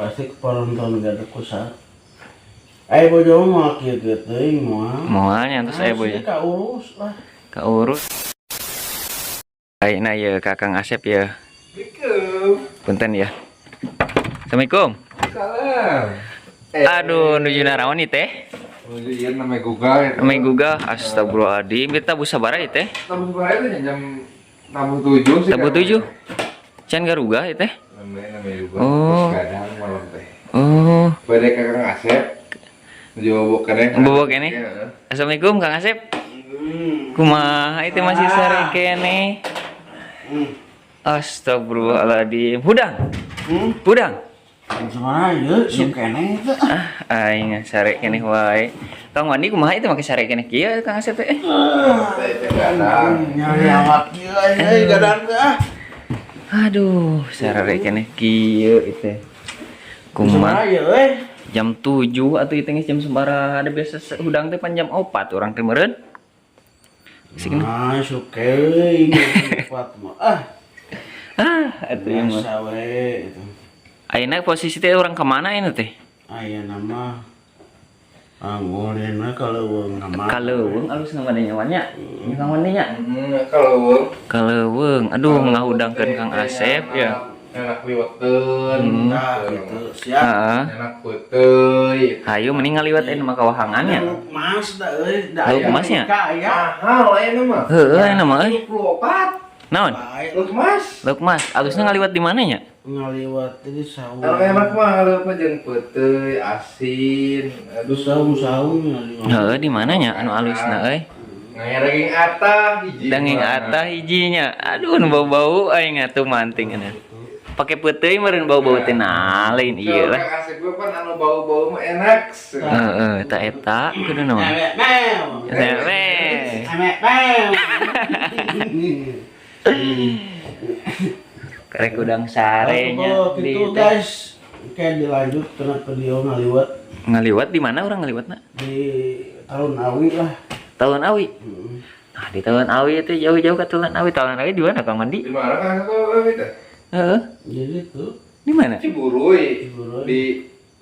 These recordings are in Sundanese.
Pasti penonton gak ada kusar. Ayo bojo mah kieu kieu teuing moal. Moal nya terus aya bojo. Kaurus lah. Kaurus. Ayeuna ye ka Kang Asep ya. Assalamualaikum. Punten ya. Assalamualaikum. Salam. Aduh, nuju naraon ieu teh? Nuju ieu namanya Google ya. Namanya Google, astagfirullahaladzim, kita tabuh sabaraha ieu teh? Tabuh sabaraha itu jam tabuh 7 sih. Tabuh 7. Can garugah ieu teh? Namanya namanya juga. Oh. Terus kadang malam teh. Oh. Bade ka Kang Asep. Nuju bobok keneh. Bobok keneh? Iya. Assalamualaikum, Kang Asep. Kumaha itu masih sare keneh? Astagfirullahaladzim. Hudang. Hudang. Gimana ya, sok keneh itu. Ah, aing sare keneh wae. Kang Wandi kumaha itu make sare keneh kieu, Kang Asep teh? Teh teh gadang. Nyari awak kieu euy gadang teh ah. Aduh, sare keneh kieu itu. Kumaha Kumaha? Ya euy? Jam 7 atau itu geus jam sabaraha, ada biasa hudang teh pan jam 4 urang teh meureun. Sing Nah, sok euy empat mah. Ah, ah, atuh ieu mah. Biasa we itu. Ayeuna posisi teh urang ka mana ini teh? Aya nama Anggoleuna ka leuweung nama. Ka leuweung alus nama nyawannya. Nya Kang Wandi nya. Kalau Ka leuweung. Aduh, ngahudangkeun Kang Asep ya. Enak liweteun. Nah, gitu. Siap. Heeh. Enak peuteuy. Hayu mending ngaliwat ayeuna mah ka wahangan nya. Lauk mas da euy, da Lauk aya masnya? ka aya. Mahal aya mah. Heueuh ayeuna mah euy. 24. Naon? Bae. Lauk mas. Lauk mas, alusna ngaliwat di mana nya? Ngaliwat di saung. Kalau enak mah ngaliwat mah jeung peuteuy, asin. Aduh, Saung-saung ngaliwat. Heeh, di mana nya anu alusna euy? Ngaya daging atah hiji. Daging atah hijinya. Aduh, nu bau-bau aing atuh manting anu. Pake peuteuy meureun bau-bau teh nah lain ieu lah. Kang Asep gue kan anu bau-bau mah enak. Heeh, ta eta kudu mah. Memek mew. Memek. Memek mew. Karek udang sarenya Oh, di gitu teh. Guys. Oke, dilanjut karena video ngaliwat. Ngaliwat di mana urang ngaliwatna? Di Talun Awi lah. Talun Awi. Heeh. Nah, di Talun Awi itu jauh-jauh ke Talun Awi. Talun Awi di mana, Kang Mandi? Di mana Kang Asep itu? Heeh. Jadi tuh Di mana? Ciburuy. Ciburuy. Di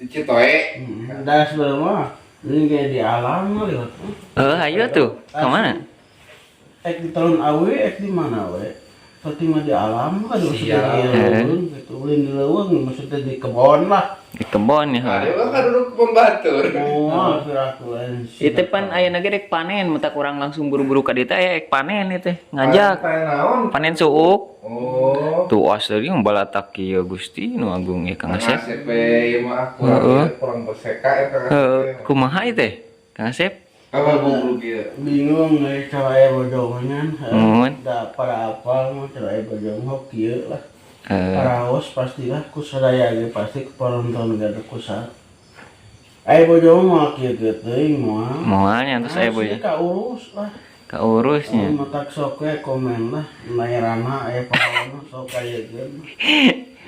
Citoe. Dah sebelumnya ini kayak di alam ngaliwat. Heeh, ayo tuh. Ke mana? Ek di Talun Awi, ek di mana we? Seperti mah di alam kan maksudnya Siap. di leuweung gitu. Ulin di leuweung maksudnya di kebon lah. Di kebon ya. Ada kan duduk kebon batur. Oh, piraku lain. Itu pan ayeuna ge rek panen, matak urang langsung buru-buru ka dieu teh aya ek panen ieu teh, ngajak. Panen naon? Panen suuk. Oh. Tuh asli balatak kieu Gusti nu agung ya Kang Kang Asep. Asep ieu mah kurang Heeh. kurang berseka ya Kang Heeh, Asep. kumaha ieu teh? Kang Asep? Apa bubur kieu? Bingung euy cara aya bojongan. Mun. Da pada apal mah cara aya bojong hok kieu lah. Eh, Paraos pastilah ku sadaya ge pasti ku penonton gak ada kusar. Aya bojong mah kieu kieu teuing moal. Moal nya terus aya bojo. Kaurus lah. Kaurusnya. Matak sok we komen lah, mayarana aya pahawana sok kayekeun.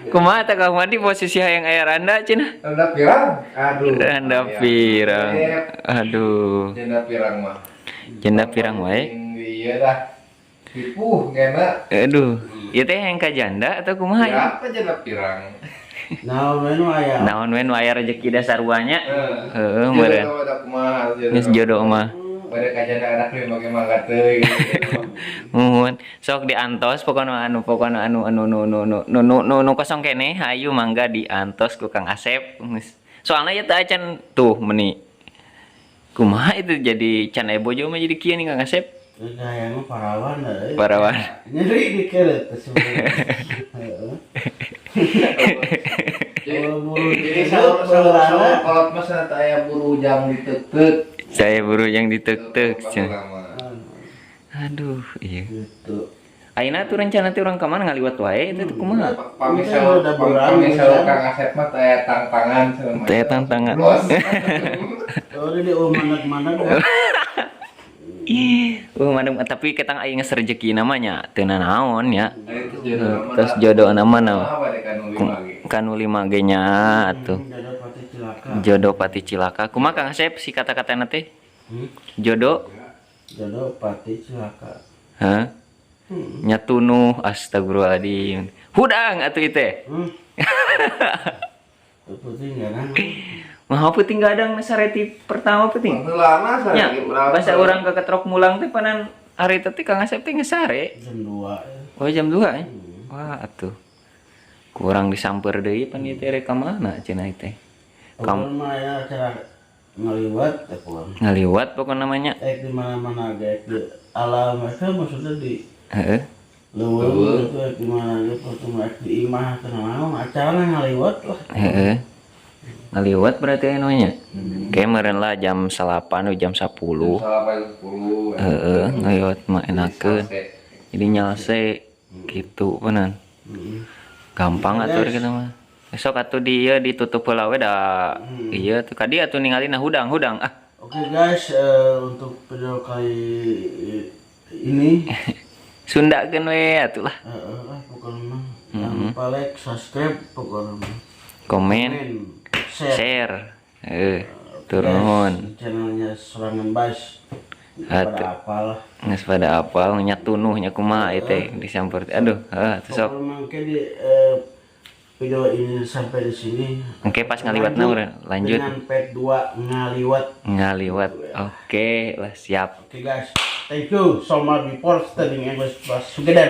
Kumaha teh Kang Mandi posisi hayang aya randa cenah? Randa pirang? Aduh. Randa pirang. Asep. Aduh. Janda pirang mah. Janda pirang wae. Iya dah. Ripuh ngena. Aduh. Ieu teh hayang ka janda atau kumaha ya? Siapa janda pirang? Naon we nu aya? Naon we nu aya rezeki dasar nya. Heeh, Jodoh meureun. mah da kumaha jodoh. Geus jodoh mah. Bade ka janda anak we make mangga teuing. Muhun sok diantos pokona anu pokona anu anu nu nu nu nu nu nu, nu kosong keneh hayu mangga diantos ku Kang Asep. Geus. Soalnya ya teu acan tuh meni kumaha itu jadi can aya bojo mah jadi kieu nih Kang Asep. Hayang mah parawan da euy. Parawan. Nyeri dikeret teh sebenarnya. Heeh. Kalau buru Jadi saur saur saur kolot mah cenah teh aya buru jang diteuteup. Saya buru yang ditek-tek cenah. Lama. Aduh, iya. Gitu. Ayeuna tuh rencana teh urang ka mana ngaliwat wae itu tuh kumaha? Pami saur Udah berang, pami saur kan? Kang Asep mah teh aya tangtangan cenah mah. Teh aya tangtangan. Los. Oh, di mana mana. Madem, tapi ketang aing geus rezeki namanya teu nanaon ya. Terus jodoh nama Terus jodoh nama naon? Apa deh kanu lima ge. Kanu lima ge nya atuh. Jodoh pati cilaka. Jodoh pati cilaka. Kumaha Kang Asep si kata-katana teh? Hmm? Jodoh? Jodoh pati cilaka. Hah? Nyatunuh astagfirullahaladzim. Hudang atuh ieu teh. Peuting gadang. Mah peuting gadang sare ti pertama peuting. Heulana sare Nya, berapa? Bahasa urang ke ketrok mulang teh panan hari teh Kang Asep teh geus sare. Jam 2. Oh, jam 2 ya? Wah, atuh. Kurang disamper deui pan ieu teh rek ka mana cenah teh. Kam mah ya acara ngaliwat ya pulang. Ngaliwat pokokna namanya. Di mana-mana ge, di alam itu maksudnya di leuweung gitu, di mana ge pokoknya di imah teh naon acara ngaliwat lah. Heeh. Ngaliwat berarti anu nya. Kayak meureun lah jam 9 atau jam 10. 8.10. Heeh, ngaliwat mah enakeun. Jadi nyalse gitu panan. Gampang atuh kita mah. Besok atuh di ieu ditutup heula we da ieu tuh kadi atuh ningalina hudang-hudang ah. Oke guys, untuk video kali ini Sundakeun we atuh lah. Lah pokoknya mah jangan lupa like, subscribe pokoknya mah. Komen, Komen, share. Share. Heeh. Tur nuhun. Guys, channelnya Serangan Bas. Pada apalah. Geus pada apal nya tunuh nya kumaha ieu teh disamper teh. Aduh, heuh atuh sok. Pokoknya mah di video ini sampai di sini. Engke pas ngaliwatna urang lanjut. Dengan part 2 ngaliwat. Ngaliwat. Oke lah, siap. Oke guys, thank you so much before studying English class together.